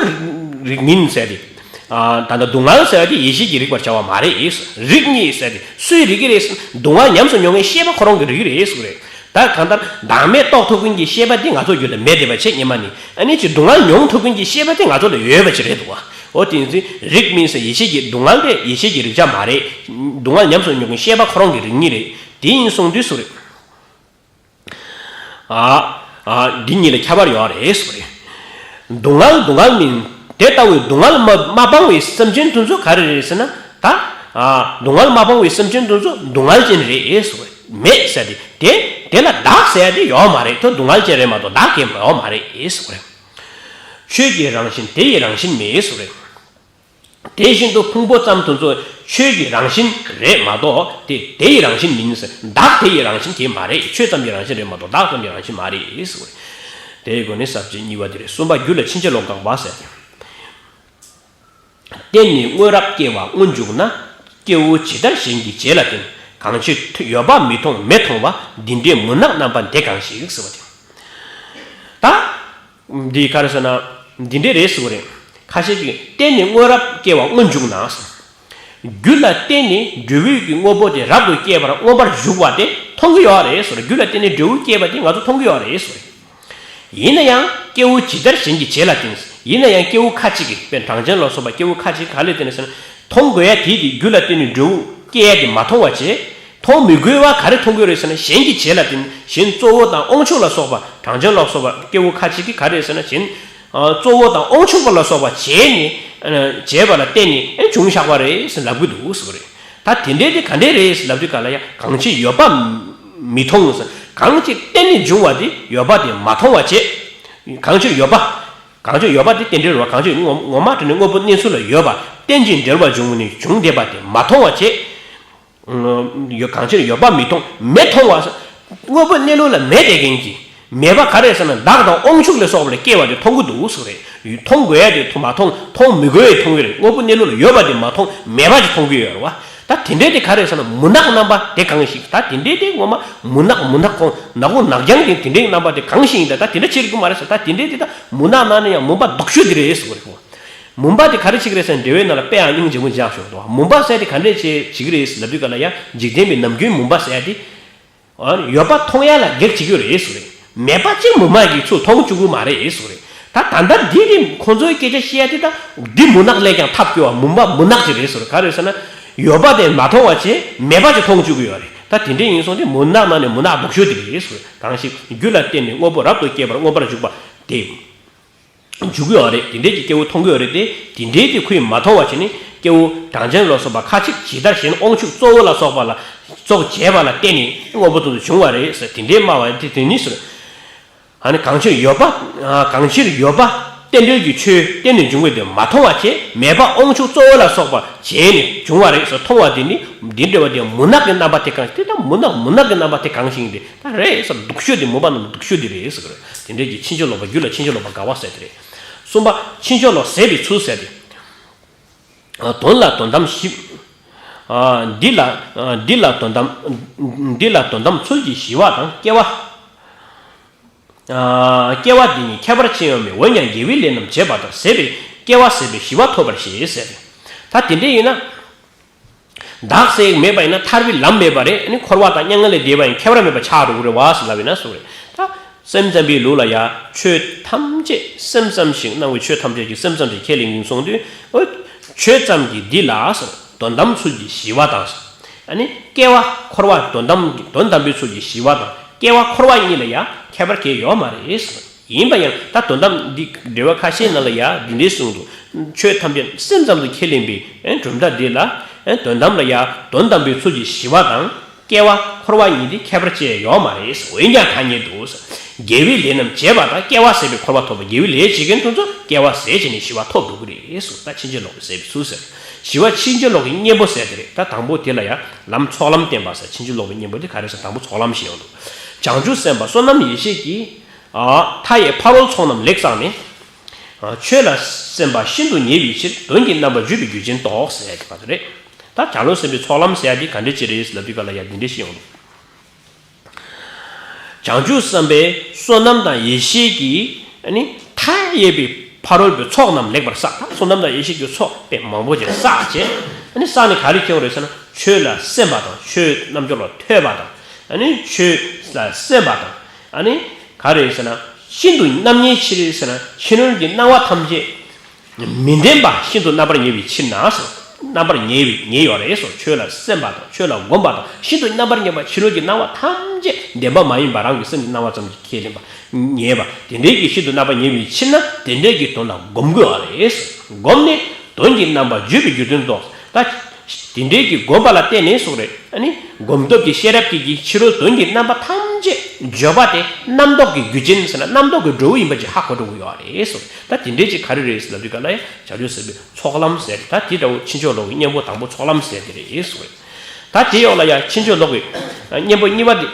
རིགས་མིན་ཟེར་ཡ་དེ། ཨ། ད་ལྟ་སྡུག་བསྔལ་ཟེར་ཡ་དེ་ཡེ་ཤེས་ཀྱིས་རིག་པར་བྱ་བ་མ་རེད། རིགས་གཉིས་ཟེར་ཡ་དེ་སུས་རིག་གི་རེད་ཟེར་ན་སྡུག་བསྔལ་ཉམས་སུ་མྱོང་མཁན་ཤེས་པ་ཁོ་རང་གིས་རིག་གི་རེད་ཟེར་གྱི་རེད། ད་གང་ལྟར་བདག་མེད་རྟོགས་ཐུབ་མཁན་གྱི་ཤེས་པ་དེ་ང་ཚོ་རྒྱུད་ལ་མེད་བསྡད་པ་བྱས་སྔོན་མ་ནས། ཨ་ནི་ཅིག་སྡུག་བསྔལ་མྱོང་ཐུབ་མཁན་གྱི་ཤེས་པ་དེ་ང་ཚོ་ལ་ཡོད་པ་ཅིག་རེད་འདུག་བ། འོ་དེ་ཡིན་ཙང་རིགས་མིན་ཟེར་ཡེ་ཤེས་ཀྱི་སྡུག་བསྔལ་དེ་ཡེ་ཤེས་ཀྱི་རིག་བྱ་མ་རེད། སྡུག་བསྔལ་ཉམས་སུ་མྱོང་མཁན་ཤེས་པ་ཁོ་རང་གི་རིགས་གཉིས་རེད། དེ་ཡིན་སོང་དུས་སུ་རེད། ཨ། ཨ། འདི་གཉིས་ལ་ཁྱད་པར་ཡོད་རེད་ཟེར་བ་རེད། སྡུག་བསྔལ་སྡུག་བསྔལ་མིན། དེ་ལྟ་བུའི་སྡུག་བསྔལ་མ་མ་སྤངས་པའི་སེམས་ཅན་དེ་ཚོ་ག་རེ་རེད་ཟེར་ན། ད། ཨ། སྡུག་བསྔལ་མ་སྤངས་པའི་སེམས་ཅན་དེ་ཚོ་སྡུག་བསྔལ་ཅན་རེད་ཟེར་བ་རེད། མེད་ཟེར་ཏེ་དེ་དེ་ལ་བདག་ཟེར་ཡ་དེ་ཡོད་མ་རེད། དེ་སྡུག་བསྔལ་ཅན་རེད་མ་གཏོགས་བདག་གི་ཡོད་མ་རེད་ཟེར་བ་རེད། ཆོས་ཀྱི་རང་བཞིན་དེ་ཡི་རང་བཞིན་མེད་ཟེར་བ་རེད། དེ་བཞིན་དུ་ཕུང་པོ་ཙམ་དེ་ཚོ་ཆོས་ཀྱི་རང་བཞིན་རེད་མ་གཏོགས་དེ་དེ་ཡི་རང་བཞིན་མིན་ཟེར། བདག་དེ་ཡི་རང་བཞིན་དེ་མ་རེད། ཆོས་ཙམ་གྱི་རང་བཞིན་རེད་མ་གཏོགས་བདག་ཙམ་གྱི་རང་བཞིན་མ་རེད་ཟེར་བ་རེད། དེའི་སྒོ་ནས་ས་བཅད་གཉིས་པ་དེ་རེད། གསུམ་པ་རྒྱུ་ལ་ཕྱིན་ཅི་ལོག་དགག་པ་ཟེར། རྟེན་ནི་སྔོན་རབས་སྐྱེ་བ་སྔོན་འཇུག་ན། སྐྱེ་བོ་ཇི་ལྟར་གཞན་གྱི་བྱེད་ལ་བརྟེན། གང་ཕྱིར་ཡོད་པ་མི་མཐོང་མེད་མཐོང་བ། འདི་འདྲའི་མུན་ནག་རྣམ་པ་འདི་གང་ཞིག་ཟེར་བ་དེ། ད། འདི་ག་རེ་ཟེར་ན། འདི་འདྲའི་རེད་ཟེར་བ་རེད། ཁ་ཤས་ཀྱིས་རྟེན་ནི་སྔོན་རབས་སྐྱེ་བ་སྔོན་འཇུག་ན། རྒྱུ་ལ་བརྟེན་ནས་འབྲས་བུའི་གི་དངོས་པོ་དེ་རབ་ཏུ་སྐྱེས་པར་མངོན་པར་ཞུགས་པ་དེ་མཐོང་གི་ཡོད་རེད་ཟེར། རྒྱུ་ལ་བརྟེན་ནས་འབྲས་བུ་སྐྱེས་པ་དེ་ང་ཚོ་མཐོང་གི་ཡོད་རེད་ཟེར། ཡིན་ན་ཡང་སྐྱེ་བོ་ཇི་ལྟར་གཞན་གྱི་བྱེད་ལ་བརྟེན། ཡིན་ན་ཡང་སྐྱེ་བོ་ཁ་ཅིག་གིས་དཔེར་གྲངས་ཅན་ལ་སོགས་པ་སྐྱེ་བོ་ཁ་ཅིག་ག་ལ་བརྟེན་ནས་ཟེར་ན། མཐོང་དགོས་ཡ་དེ་དེ་རྒྱུ་ལ་བརྟེན་ནས་འབྲས་བུ་སྐྱེ་ཡ་དེ་མ་མཐོང་བ་བྱས། མཐོང་མི་དགོས་པ་ག་རེ་མཐོང་གི་རེད་ཟེར་ན། གཞན་གྱི་བྱེད་ལ་བརྟེན། གཞན་གཙོ་བོ་དང་དབང་ཕྱུག་ལ་སོགས་པ་གྲངས་ཅན་ལ་སོགས་པ་སྐྱེ་བོ་ཁ་ཅིག་གིས་ག་རེ་ཟེར་ན། གཞན་གཙོ་བོ་དང་དབང་ཕྱུག་པ་ལ་སོགས་པ་བྱས་ནས། བྱས་པ་ལ་བརྟེན་ནས་བྱུང་བཞག་པ་རེད་ཟེར་ལབ་ཀྱི་འདུག་ཟེར་བ་རེད། ད་དེ་འདྲའི་དེ་ག་འདྲའི་རེད་ཟེར་ལབ་དུས་ག་ལ་ཡ། གང་ཕྱིར་ཡོད་པ་མི་མཐོང་ཟེར། གང་ཅིག་བརྟེན་ནས་བྱུང་བ་དེ་ཡོད་པ་དེ་མ་མཐོང་བ་བྱས། གང་ཕྱིར་ཡོད་པ། གང་ཕྱིར་ཡོད་པ་དེ་རྟེན་འབྲེལ་རེད་བ། གང་ཕྱིར་ངོ་ངོ་མ་དྲན་ནས་དངོས་པོ་གནས་ཚུལ་ལ་ཡོད་པ་རྟེན་ཅིང་འབྲེལ་བར་འབྱུང་ནས་བྱུང་བསྡད་པ་དེ་མ་མཐོང་བ་བྱས། ཡོད། གང་ཕྱིར་ཡོད་པ་མི་མཐོང་མེད་མཐོང་བ། དངོས་པོ་གནས་ལུགས་ལ་མེད་བསྡད་མཁན་གྱི་མེད་པ་ག་རེ་ཟེར་ན། བདག་དང་དབང་ཕྱུག་ལ་སོགས་པ་ལ་སྐྱེ་བ་དེ་མཐོང་གི་འདུག་ཟེར་བ་རེད། མཐོང་དགོས་ཡ་དེ་མཐོང་མ་མཐོང་། མཐོང་མི་དགོས་ཡ་མཐོང་གི་རེད། དངོས་པོ་གནས་ལུགས་ལ་ཡོད་པ་དེ་མ་མཐོང་མེད་པ་ཅིག་མཐོང་གི་ཡོད་རེད་བ། ད་དེ་འདྲའི་དེ་ག་རེ་ཟེར་ན། མུན་ནག་རྣམ་པ་དེ་གང་ཞིག་ད་དེ་འདྲའི་དེ་ངོ་མ་མུན་ནག་མུན་ནག་ཁོང་ནག་པོ་ནག་རྐྱང་དེ་དེ་འདྲའི་རྣམ་པ་དེ་གང་ཞིག་ཡིན། ད་ད་དེ་འདྲ་ཆེ་རིགས་མ་རེད་ཟེར། ད་དེ་འདྲའི་དེ་ད་མུན་ནག་ནང་ནས་ཡང་མུན་པ་ལྡོག་ཤོས་དེ་རེད་ཟེར་བ་རེད་ཁོ། མུན་པ་དེ་ག་རེ་བྱེད་ཀྱི་རེད་ཟེར་ན། འགྲེལ་བའི་ནང་ལ་དཔེ་ཡང་སྙིང་རྗེ་མོ་ཅིག་བཞག་ཤོག་དོ། མུན་པ་ཟེར་དེ་ག་འདྲས་བྱེད་བྱེད་ཀྱི་རེད་ལབ་དུས་ག་ལ་ཡ། འཇིག་རྟེན་པའི་ནམ་རྒྱུན་མུན་པ་ཟེར་དེ། ཨ་ཡོད་པ་མཐོང་ཡ་ལ་གེགས་བྱེད་ཀྱི་རེད་ཟེར་རེད། མེད་པ་གཅིག་མུན་པ་གིས་ཚུར་མཐོང་བཅུག་གི་མ་རེད་ཟེར་རེད། ད་ད་ལྟ་འདི་དེ་ཁོང་ཚོའི་སྐད་ཆ་བཤད་ཡ་དེ། ད་འདི་མུན་ནག་ལས་ཀྱང་ཐབས་སྐྱོ་བ། མུན་པ་མུན་ནག་ཅིག་རེད་ཟེར་རེད། ག་རེ་ཟེར་ན། ཡོད་པ་དེ་མ་མཐོང་བ་བྱས། མེད་པ་ཅིག་མཐོང་བཅུག་གི་ཡོད་རེད། ད་དེ་འདྲས་ཡིན་སོང་སྟེ། མུན་ནག་ནང་ནས་མུན་ནག་སྡུག་ཤོས་དེ་རེད་ཟེར་རེད། གང་ཞིག་རྒྱུ་ལ་བརྟེན་ནས་དངོས་པོ་རབ་ཏུ་སྐྱེས་པར་མངོན་པར་འཇུག་པ་དེ། འཇུག་གི་ཡོད་རེད། དེ་འདྲས་ཀྱི་སྐྱེ་བོ་མཐོང་གི་ཡོད་རེད་དེ། དེ་འདྲས་དེ་ཁོས་མ་མཐོང་བ་བྱས་ནས། སྐྱེ་བོ་གྲངས་ཅན་ལ་སོགས་པ་ཁ་ཅིག་ཇི་ལྟར་ཞེ་ན། དབང་ཕྱུག་གཙོ་བོ་ལ་སོགས་པ་ལ་སོགས་བྱས་པ་ལ་བརྟེན་ནས་དངོས་པོ་དེ་ཚོ་བྱུང་བ་རེད་ཟེར། དེ་འདྲས་སྨྲ་བ་དེ་དེ་ནི་ཟེར། ཨ་ནི་གང་ཕྱིར་ཡོད་པ། ཨ་གང་ཕྱིར་ཡོད་པ་རྟེན་འབྲེལ་གྱི་ཆོས་བརྟེན་ནས་འབྱུང་བའི་དེ་མ་མཐོང་བ་བྱས། མེད་པ་དབང་ཕྱུག་གཙོ་བོ་ལ་སོགས་པ་བྱས་ནས་བྱུང་བ་རེད་ཟེར་མཐོང་བ་དེ་ནི། འདི་འདྲ་བ་དེ་མུན་ནག་གི་རྣམ་པ་དེ་གང་ཞིག་དེ། ད་མུན་ནག་མུན་ནག་གི་རྣམ་པ་དེ་གང་ཞིག་ཡིན་ཏེ། ད་རེད་ཟེར། སྡུག་ཤོས་དེ། མུན་པ་རྣམས་སྡུག་ཤོས་དེ་རེད་ཟེར་གི་རེད། དེ་འདྲས་ཀྱི་ཕྱིན་ཅི་ལོག་པ། རྒྱུ་ལ་ཕྱིན་ཅི་ལོག་པ་དགའ་བ་ཟེར་དེ་རེད། གསུམ་པ། ཕྱིན་ཅི་ལོག་ཟད་པའི་ཚུལ་ཟེར་དེ། ཨ་དོན་ལ་དོན་དམ་ཞི། ཨ་འདི་ལ། ཨ་འདི་ལ་དོན་དམ། འདི་ལ་དོན་དམ་ཚུལ་གྱིས་ཞི་བ་དང་། སྐྱེ་བ། ཨ་སྐྱེ་བ་འདི་གཉིས་ཁྱད་པར་ཕྱེ་ཡང་མེད། འོན་ཀྱང་དགེ་བའི་ལས་རྣམས་བྱས་པ་དང་། ཟད་པའི་སྐྱེ་བ་ཟད་པའི་ཞི་བ་ཐོབ་པར་བཞེད་ཟེར། ད་དེ་འདྲས་ཡིན་ན། བདག་ཟེར་མེད་པ་ཡིན་ན་ཐར་པའི་ལམ་མེད་པ་རེད། ཨ་ནི་འཁོར་བ་དང་མྱ་ངན་ལས་འདས་པ་ཡང་ཁྱད་པར་མེད་པ་ཆགས་འགྲོ་གི་རེད་བ་ཟེར་ལབ་ཡིན་ན་སོ་རེད། ད་སེམས་ཙམ་པའི་ལུགས་ལ་ཡ། ཆོས་ཐམས་ཅད་སེམས་ཙམ་ཞིག་སྣང་བའི། ཆོས་ཐམས་ཅད་ཀྱི་སེམས་ཙམ་ཞིག་ཁས་ལེན་གྱིན་སོང་དུས། ཨོ། ཆོས་ཙམ་གྱིས་འདི་ལ་ཟེར། དོན་དམ་ཚུལ་གྱིས་ཞི་བ་དང་ཟེར། ཨ་ནི་སྐྱེ་བ་འཁོར་བ། དོན་དམ་གྱི། དོན་དམ་པའི་ཚུལ་གྱིས་ཞི་བ་དང་སྐྱེ་བ་འཁོར་བ་གཉིས་ལ་ཡ་ཁྱད་པར་གང་ཡང་ཡོད་མ་རེད་ཟེར། ཡིན་པ་ཡང་ད་དོན་དམ་འདི་འགྲེལ་པ་ཁ་ཤས་ནང་ལ་ཡ་འདི་འདྲས་གསུངས་འདུག་ཆོས་ཐམས་ཅད་སེམས་ཙམ་དུ་ཁས་ལེན་པའི། ཨེ་གྲུབ་མཐའ་འདི་ལ། ཨེ་དོན་དམ་ལ་ཡ། དོན་དམ་པའི་ཚུལ་གྱིས་ཞི་བ་དང་སྐྱེ་བ་འཁོར་བ་གཉིས་དེ་ཁྱད་པར་ཅི་ཡང་ཡོད་མ་རེད། འོན་ཀྱང་ཐ་སྙད་དུ་ཟེར། དགེ་བའི་ལས་རྣམས་བྱས་པ་དང་། སྐྱེ་བ་ཟད་པའི་འཁོར་བ་ཐོབ་པ། དགེ་བའི་ལས་བྱེད་མཁན་དེ་ཚོ་སྐྱེ་བ་ཟད་བྱས་ནས་ཞི་བ་ཐོབ་འགྲོ་གི་རེད་ཟེར། ད་ཕྱིན་ཅི་ལོག་པའི་ཟད་པའི་ཚུལ་ཟེར། ཞི་བ་ཕྱིན་ཅི་ལོག་གི་གཉེན་པོ་ཟེར་དེ་རེད། ད་དང་པོ་དེ་ལ་ཡ་ལམ་ཚོགས་ལམ་བསྟན་པ་ཟེར། ཕྱིན་ཅི་ལོག་པའི་གཉེན་པོ་དེ་ག་རེ་ཟེར། དང་པོ་ཚོགས་ལམ་ཞིག་ཡོང་འདུག་བྱང་ཆུབ་སེམས་དཔའ་བསོད་ནམས་ཡེ་ཤེས་ཀྱིས། ཨ་མཐའ་ཡས་ཕ་རོལ་ཚོགས་རྣམས་ལེགས་བསགས་ནས། ཨ་ཆོས་ལ་སེམས་པ་ཤིན་ཏུ་ཉེ་བའི་ཕྱིར། དོན་གྱི་རྣམ་པར་བརྗོད་པའི་རྒྱུ་ཅན་རྟོགས་ཟེར་གྱི་བར་དུ་རེད། ད་བྱང་ཆུབ་སེམས་དཔའི་ཚོགས་ལམ་ཟེར་ཡ་དེ་ག་འདྲ་ཅིག་རེད་ལབ་དུས་ག་ལ་ཡ་འདི་འདྲ་ཞིག་ཡོང་འདུག་བྱང་ཆུབ་སེམས་དཔའི་བསོད་ནམས་དང་ཡེ་ཤེས་ཀྱིས། ཨ་ནི་མཐའ་ཡས་པའི་ཕ་རོལ་པོའི་ཚོགས་རྣམས་ལེགས་པར་བསགས། ད་བསོད་ནམས་དང་ཡེ་ཤེས་ཀྱི་ཚོགས་དཔེ་མང་པོ་ཅིག་བསགས་བྱས། ཨ་ནི་བསགས་ནས་ག་རེ་སྐྱེ་བ་རེད་ཟེར་ན། ཆོས་ལ་སེམས་པ་དང་། ཆོས་རྣམ་འབྱོར་ལ་ཐོས་པ་དང་། ཨ་ནི་ཆོས་ལ་སེམས་པ་དང་། ཨ་ནི་ག་རེ་ཟེར་ན། ཤིན་ཏུ་རྣམ་ཉེའི་ཕྱིར་ཟེར་ན། ཕྱི་རོལ་གྱི་སྣང་བ་ཐམས་ཅད་མི་བདེན་པ་ཤིན་ཏུ་རྣམ་པར་ཉེ་བའི་ཕྱིར་ན་ཟེར། རྣམ་པར་ཉེ་བའི་ཉེ་ཡོད་རེད་ཟེར། ཆོས་ལ་སེམས་པ་དང་། ཆོས་ལ་སྒོམ་པ་དང་། ཤིན་ཏུ་རྣམ་པར་ཉེ་བ། ཕྱི་རོལ་གྱི་སྣང་བ་ཐམས་ཅད་བདེན་པ་མ་ཡིན་པ་རང་གི་སེམས་ཀྱི་སྣང་བ་ཙམ་གྱིས་ཁས་ལེན་པ། ཉེ་བ་དེ་འདྲའི་གི་ཤིན་ཏུ་རྣམ་པར་ཉེ་བའི་ཕྱིར་ན། དེ་འདྲའི་གི་དོན་ལ་སྒོམ་དགོས་པ་རེད་ཟེར། སྒོམ་ནས་དོན་གྱི་རྣམ་པ་བརྗོད་པའི་རྒྱུ་མཚན་རྟོགས། ད་དེ་འདྲའི་གི་སྒོམ་པ་ལ་བརྟེན་ནས་སོགས་རེད། ཨ་ནི་སྒོམ་སྟོབས་ཀྱི་ཤེས་རབ་ཀྱིས་ཕྱི་རོལ་དོན་གྱི་རྣམ་པ་ཐམས་ཅད་བརྗོད་པ་དེ་རྣམ་རྟོག་གི་རྒྱུ་ཅན་ཟེར་ན། རྣམ་རྟོག་གི་འབྲས་བུ་ཡིན་པ་ཅིག་ཧ་གོ་འགྲོ་གི་ཡོད་རེད་ཟེར། ད་དེ་འདྲའི་ཅིག་ག་རེ་རེད་ཟེར་ལབ་དུས་ག་ལ་ཡ། བྱང་ཆུབ་སེམས་དཔའི་ཚོགས་ལམ་ཟེར། ད་དེ་འདྲ་བོ་ཕྱིན་ཅི་ལོག་གི་གཉེན་པོ་དང་པོ་ཚོགས་ལམ་ཟེར་དེ་རེད་ཟེར། ད་དེ་ཡོག་ལ་ཡ་ཕྱིན་ཅི་ལོག་གི་གཉེན་པོ་གཉིས་པ་དེ་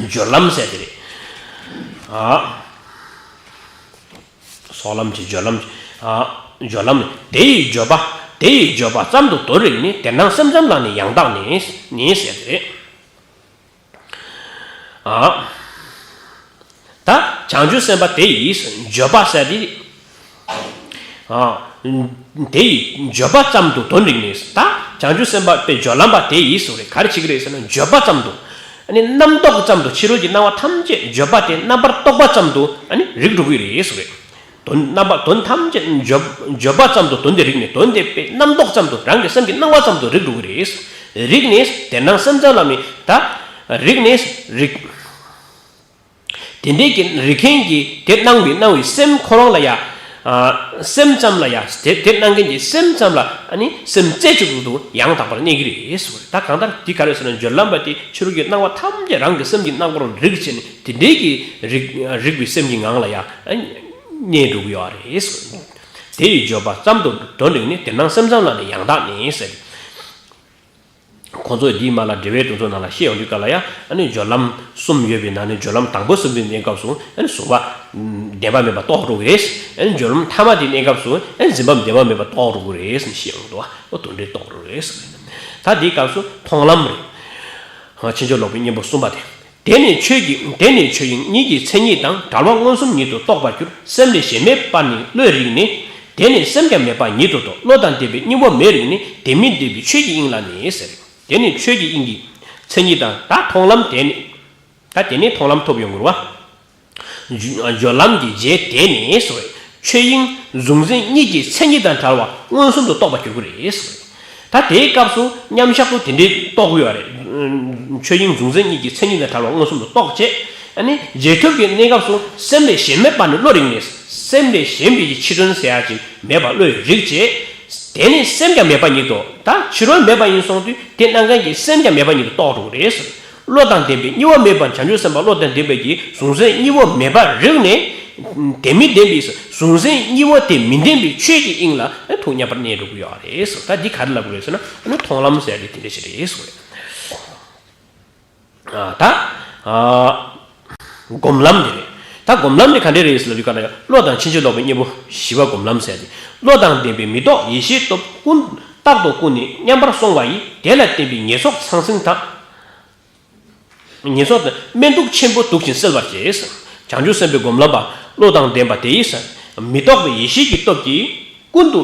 སྦྱོར་ལམ་ཟེར་དེ་རེད། ཨ། ཚོགས་ལམ་གྱི་སྦྱོར་ལམ། ཨ། སྦྱོར་ལམ་ནི། དེ་ཡི་བརྗོད་པ། དེ་ཡི་བརྗོད་པ་ཙམ་དུ་དོན་རིག་ནས། དེ་སྣང་སེམས་ཙམ་ལ་ནི་ཡང་དག་ནི། ནི་ཟེར་དེ་རེད། ཨ། ད་བྱང་ཆུབ་སེམས་དཔའ་དེ་ཡི་བརྗོད་པ་ཟེར་དེ། ཨ། དེ་ཡི་བརྗོད་པ་ཙམ་དུ་དོན་རིག་ནས། ད་བྱང་ཆུབ་སེམས་དཔའ་དཔེ་སྦྱོར་ལམ་པ་དེ་ཡིས་སུ་རེད། ག་རེ་བྱེད་ཀྱི་རེད་ཟེར་ན། བརྗོད་པ་ཙམ་དུ། ཨ་ནི་རྣམ་རྟོག་ཙམ་དུ། ཕྱི་རོལ་གྱི་སྣང་བ་ཐམས་ཅད་བརྗོད་པ་དེ་རྣམ་པར་རྟོག་པ་ཙམ་དུ། ཨ་ནི་རིག་འགྲོ་གི་རེད་སུ་རེད། དོན་རྣམ་པ་དོན་ཐམས་ཅད་བརྗོད་བརྗོད་པ་ཙམ་དུ་དོན་དེ་རིག་ནས། དོན་དེ་དཔེ་རྣམ་རྟོག་ཙམ་དུ། རང་གི་སེམས་ཀྱི་སྣང་བ་ཙམ་དུ་རིག་འགྲོ་གི་རེད། རིག་ནས་དེ་སྣང་སེམས་ཙམ་ལ་ནི། ད་རིག་ནས་རིག་དེ་འདྲའི་གི་རིག་མཁན་གྱིས་དེ་སྣང་བའི་སྣང་བའི་སེམས་ཁོ་རང་ལ་ཡ། ཨ། སེམས་ཙམ་ལ་ཡ། དེ་དེ་སྣང་མཁན་གྱི་སེམས་ཙམ་ལ། ཨ་ནི་སེམས་རྩེ་གཅིག་ཏུ་ཡང་དག་པར་གནས་ཀྱི་རེད་ཟེར། ད་གང་ལྟར་འདི་ག་རེ་ཟེར་ན། སྦྱོར་ལམ་པ་དེ་ཕྱི་རོལ་གྱི་སྣང་བ་ཐམས་ཅད་རང་གི་སེམས་ཀྱི་སྣང་བར་རིག་བྱས་ནས། དེ་འདྲའི་གི་རིག་རིག་པའི་སེམས་ཀྱི་ངང་ལ་ཡ། ཨ། གནས་འགྲོ་གི་ཡོད་རེད་ཟེར། དེ་ཡི་བརྗོད་པ་ཙམ་དུ་དོན་རིག་ནས། དེ་སྣང་སེམས་ཙམ་ལ་ནི་ཡང་དག་ནི་ཟེར། ཁོང་ཚོས་འདིའི་མ་ལ་འགྲེལ་པའི་དོན་ཚོ་ནང་ལ་བཤད་ཡོང་དུས་ག་ལ་ཡ། ཨ་ནི་སྦྱོར་ལམ་གསུམ་ཡོད་པའི་ནང་ནས་སྦྱོར་ལམ་དང་པོ་གསུམ་པའི་གནས་སྐབས་སུ། ཨ་ནི་གཟུང་བ་བདེན་པ་མེད་པ་རྟོགས་འགྲོ་གི་རེད། ཨ་ནི་སྦྱོར་ལམ་ཐ་མ་དེའི་གནས་སྐབས་སུ། ཨ་ནི་འཛིན་པ་བདེན་པ་མེད་པ་རྟོགས་འགྲོ་གི་རེད་ཟེར་ནས་བཤད་ཡོང་འདུག་བ། ཨོ་དོན་འགྲེལ་རྟོགས་འགྲོ་གི་རེད་ཟེར། ད་འདིའི་སྐབས་སུ་མཐོང་ལམ་རེད། ཕྱིན་ཅི་ལོག་པའི་གཉེན་པོ་གསུམ་པ་དེ། དེ་ནི་ཆོས་ཀྱི། དེ་ནི་ཆོས་དབྱིངས་ཉིད་ཀྱི་མཚན་ཉིད་དང་། བྲལ་བ་མངོན་སུམ་ཉིད་དུ་རྟོགས་པར་འགྱུར། སེམས་ལས་གཞན་མེད་པར་ནི་བློས་རིག་ནས། དེ་ནི་སེམས་ཀྱང་མེད་པ་ཉིད་དུ་རྟོགས། བློ་དང་ལྡན་པའི་གཉིས་པོ་མེད་རིགས་ནི། དེ་མི་ལྡན་པའི་ཆོས་ཀྱི་དབྱིངས་ལ་ནི་ཟེར། དེ་ནི་ཆོས་ཀྱི་དབྱིངས་ཀྱི་མཚན་ཉིད་དང་། ད་མཐོང་ལམ་དེ་ནི། ད་དེ་ནི་མཐོང་ལམ་ཐོབ་ཡོང་དགོས་པ། སྦྱོར་ལམ་གྱི་རྗེས་དེ་ནི་སོ། ཆོས་དབྱིངས་གཟུང་འཛིན་གཉིས་ཀྱི་མཚན་ཉིད་དང་བྲལ་བ་མངོན་སུམ་དུ་རྟོགས་པར་འགྱུར་གྱི་རེད། ད་དེའི་སྐབས་སུ་མཉམ་བཞག་ཏུ་དེ་འདྲའི་རྟོགས་ཀྱི་ཡོད་རེད། ཆོས་དབྱིངས་གཟུང་འཛིན་གཉིས་ཀྱི་མཚན་ཉིད་དང་བྲལ་བ་མངོན་སུམ་དུ་རྟོགས་བྱས། ཨ་ནི་རྗེས་ཐོབ་ཀྱི་གནས་སྐབས་སུ་སེམས་ལས་གཞན་མེད་པ་ནི་བློ་རིག་ནས། སེམས་ལས་གཞན་པའི་ཕྱི་དོན་ཟེར་ཡག་ཅིག་མེད་པ་བློས་རིག་བྱས། དེ་ནི་སེམས་ཀྱང་མེད་པ་ཉིད་དོ། ད་ཕྱི་རོལ་མེད་པ་ཡིན་སོང་དུས་དེ་སྣང་མཁན་གྱི་སེམས་ཀྱང་མེད་པ་ཉིད་དུ་རྟོགས་འགྲོ་གི་རེད། བློ་དང་ལྡན་པའི་གཉིས་པོ་མེད་པར་བྱང་ཆུབ་སེམས་དཔའ་བློ་དང་ལྡན་པའི་གི་གཟུང་འཛིན་གཉིས་པོ་མེད་པར་རིག་ནས། དེ་མི་ལྡན་པའི་གཟུང་འཛིན་གཉིས་པོ་དེ་མི་ལྡན་པའི་ཆོས་ཀྱི་དབྱིངས་ལ་ཐུགས་མཉམ་པར་གནས་འགྲོ་གི་ཡོད་རེད། ད་འདི་ག་རེ་ལབ་དགོས་རེད་ཟེར་ན། ཨ་ནི་མཐོང་ལམ་ཟེར་ཡག་དེ་དེ་འདྲ་ཞིག་རེད་ཟེར་བ་རེད། ད་སྒོམ་ལམ་དེ་རེད། ད་སྒོམ་ལམ་དེ་ག་འདྲ་རེད་ཟེར་ལབ་དུས་ག་ན་བློ་དང་ཕྱིན་ཅི་ལོག་པའི་གཉེན་པོ་བཞི་པ་སྒོམ་ལམ་ཟེར་ཏེ། བློ་དང་ལྡན་པའི་མི་རྟོག་ཡེ་ཤེས་སྟོབས་ཀུན། རྟག་ཏུ་ཀུན་ནས་མཉམ་པར་སོང་བ་ཡིས། དེ་ལ་བརྟེན་པའི་ཉེས་ཚོགས་ཚང་སེལ་དང་། ཉེས་ཚོགས་དང་སྨན་དུག་ཆེན་པོ་དུག་བཞིན་སེལ་བར་བྱེད། བྱང་ཆུབ་སེམས་དཔའི་སྒོམ་ལམ་པ་བློ་དང་ལྡན་པ་དེ་ཡིས་མི་རྟོག་པའི་ཡེ་ཤེས་ཀྱི་སྟོབས་ཀྱིས་ཀུན་ཏུ།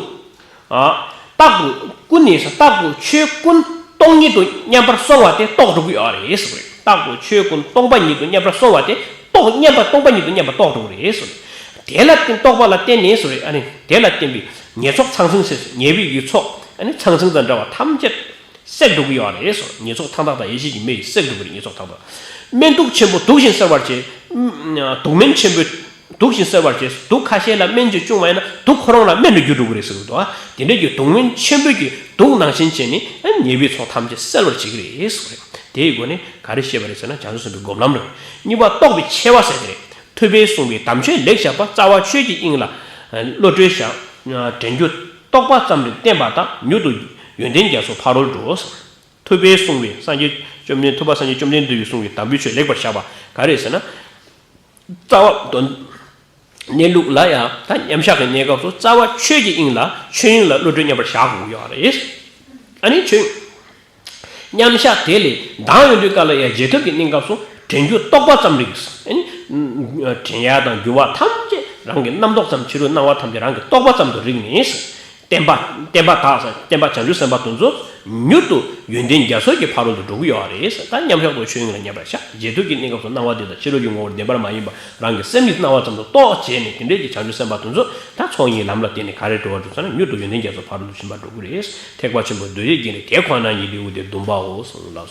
རྟག་ཏུ་ཀུན་ནས་རྟག་ཏུ་ཆོས་ཀུན་སྟོང་ཉིད་དུ་མཉམ་པར་སོང་བ་དེ་རྟོགས་འགྲོ་གི་ཡོད་རེད་ཟེར་བ་རེད། རྟག་ཏུ་ཆོས་ཀུན་སྟོང་པ་ཉིད་དུ་མཉམ་པར་སོང་བ་དེ་རྟོགས། མཉམ་པ་སྟོང་པ་ཉིད་དུ་མཉམ་པར་རྟོགས་འགྲོ་གི་རེད་ཟེར་བ་རེད། དེ་ལ་བརྟེན། རྟོགས་པ་ལ་བརྟེན་ནས་ཟེར་བ་རེད། ཨ་ནི་དེ་ལ་བརྟེན་པའི་ཉེས་ཚོགས་ཚང་སེལ་ཟེར། ཉེས་པའི་ཡུལ་ཚོགས་ཨ་ནི་ཚང་སེལ་དང་འདྲ་བ་ཐམས་ཅད་སེལ་འགྲོ་གི་ཡོད་རེད་ཟེར། ཉེས་ཚོགས་མཐའ་དག་དང་ཡེ་ཤེས་ཀྱི་མེ་ཡིས་སེལ་འགྲོ་གི་རེད། ཉེས་ཚོགས་མཐའ་དག། སྨན་དུག་ཆེན་པོ་དུག་བཞིན་སེལ་བར་བྱེད། དུག་སྨན་ཆེན་པོས་དུག་བཞིན་སེལ་བར་བྱེད། དུག་ཁ་ཤས་ལ་སྨན་གྱིས་བཅུག་པ་ཡིན་ན་དུག་ཁོ་རང་ལ་སྨན་དུ་འགྱུར་འགྲོ་གི་རེད་ཟེར་གྱི་འདུག། ཨ། དེ་འདྲ་གྱི་དུག་སྨན་ཆེན་པོ་གྱི་དུག་ནང་བཞིན་བྱས་ནས། ཨ། ཉེས་པའི་ཚོགས་ཐམས་ཅད་སེལ་བར་བྱེད་ཀྱི་རེད་ཟེར་བ་རེད། དེའི་སྒོ་ནས་ག་རེ་བཤད་པ་རེད་ཟེར་ན། བྱང་ཆུབ་སེམས་དཔའི་སྒོམ་ལམ་རེད། གཉིས་པ་རྟོགས་པའི་ཆེ་བ་ཟེར་དེ་རེད། ཐུབ་པས་གསུངས་པའི་དམ་ཆོས་ལེགས་བཤད་པ། རྩ་བ་ཆོས་ཀྱི་དབྱིངས་ལ་བློ་གྲོས་བཞག། དྲན་རྒྱུ་རྟོག་པ་ཙམ་རེ་བསྟེན་པ་དག། མྱུར་དུ་ཡོན་ཏན་རྒྱ་མཚོ་ཕ་རོལ་འགྲོ། ཐུབ་པས་གསུངས་པའི་སངས་རྒྱས་བཅོམ་ལྡན། ཐུབ་པ་སངས་རྒྱས་བཅོམ་ལྡན་འདས་ཀྱིས་གསུངས་པའི་དམ་པའི་ཆོས་ལེགས་པར་བཤད་པ་ག་རེ་ཟེར་ན། རྩ་བ་དོན་གནས་ལུགས་ལ་ཡང་ད་མཉམ་བཞག་གི་གནས་སྐབས་སུ་རྩ་བ་ཆོས་ཀྱི་དབྱིངས་ལ། ཆོས་དབྱིངས་ལ་བློ་གྲོས་མཉམ་པར་བཞག་དགོས་ཡོད་རེད། ཨ་ནི་ཆོས་མཉམ་བཞག་དེ་ལས་ལྡང་ཡོང་དུས་སྐབས་ལ་ཡང་རྗེས་ཐོབ་ཀྱི་གནས་སྐབས་སུ་དྲན་རྒྱུ་རྟོག་པ་ཙམ་རིག། ཨ་ནི་དྲན་ཡག་དང་འགྱུ་བ་ཐམས་ཅད་རང་གི་རྣམ་རྟོག་ཙམ། ཕྱི་རོལ་སྣང་བ་ཐམས་ཅད་རང་གི་རྟོག་པ་ཙམ་དུ་རིག་ནས། བསྟན་པ། བསྟན་པ་དག་ས། བསྟན་པ་བྱང་ཆུབ་སེམས་དཔའ་དེ་ཚོ་མྱུར་དུ་ཡོན་ཏན་རྒྱ་མཚོ་གི་ཕ་རོལ་ཏུ་འགྲོ་གི་ཡོད་རེད། ད་མཉམ་བཞག་ཏུ་ཆོས་དབྱིངས་ལ་མཉམ་པར་བཞག། རྗེས་ཐོབ་ཀྱི་གནས་སྐབས་སུ་སྣང་བ་དེ་དང་ཕྱི་རོལ་གྱི་ངོ་བོ་བདེན་པར་མ་ཡིན་པ་རང་གི་སེམས་ཀྱི་སྣང་བ་ཙམ་དུ་རྟོགས་བྱས་ནས། དེ་འདྲའི་གི་བྱང་ཆུབ་སེམས་དཔའ་དེ་ཚོ་ད་ཚོགས་གཉིས་ལམ་ལ་བརྟེན་ནས་ག་རེ་འགྲོ་བར་འགྲོ་ཟེར་ན། མྱུར་དུ་ཡོན་ཏན་རྒྱ་མཚོ་ཕ་རོལ་ཏུ་ཕྱིན་པར་འགྲོ་གི་རེད། ཐེག་པ་ཆེན་པོའི་མདོ་སྡེ་རྒྱན་ནི་དེ་ཁོ་ན་ཉིད་ལེའུ་སྟེ་བདུན་པའོ་གསུངས་ལགས་སོ།